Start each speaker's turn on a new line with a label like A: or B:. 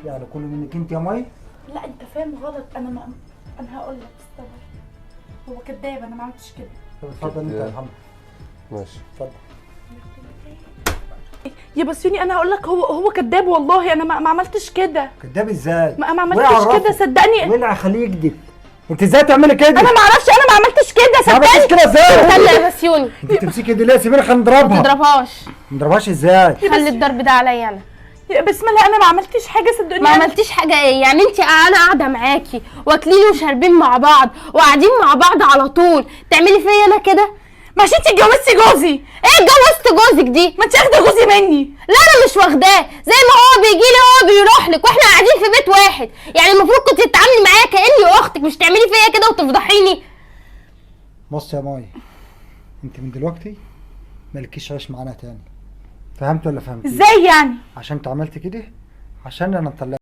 A: يعني كله منك انت يا مي؟
B: لا انت فاهم غلط، انا ما انا هقول لك استنى، هو كداب، انا ما عملتش كده.
A: طب اتفضل انت يا محمد.
C: ماشي
A: اتفضل.
B: يا بسيوني انا هقول لك، هو كداب والله، انا ما عملتش كده.
A: كداب ازاي؟
B: ما عملتش كده صدقني.
A: ولع خليه يكذب. انت ازاي تعملي كده؟
B: انا ما اعرفش، انا ما عملتش كده صدقني.
A: ما عملتش كده ازاي؟
D: استنى يا بسيوني،
A: انت بتمسكي دي ليه؟ سيبيني خلينا نضربها.
D: ما تضربهاش.
A: ما نضربهاش ازاي؟
D: خلي الضرب ده عليا انا.
B: يا بسم الله، انا ما عملتش حاجة صدقني.
D: ما عملتيش حاجة ايه يعني؟ انت انا قاعدة معاكي واكلين وشاربين مع بعض وقاعدين مع بعض على طول، تعملي فيا انا كده؟
B: ماشي انت اتجوزتي جوزي.
D: ايه اتجوزت جوزك دي؟
B: ما انت واخده جوزي مني.
D: لا انا مش واخداه، زي ما هو بيجي لي هو بيروح لك، واحنا قاعدين في بيت واحد، يعني المفروض كنت تتعاملي معايا كاني اختك، مش تعملي فيا كده وتفضحيني.
A: بص يا ماي، انت من دلوقتي مالكيش عيش معانا تاني، فهمت ولا فهمت؟
B: ازاي يعني؟
A: عشان انت عملت كده، عشان انا طلعت.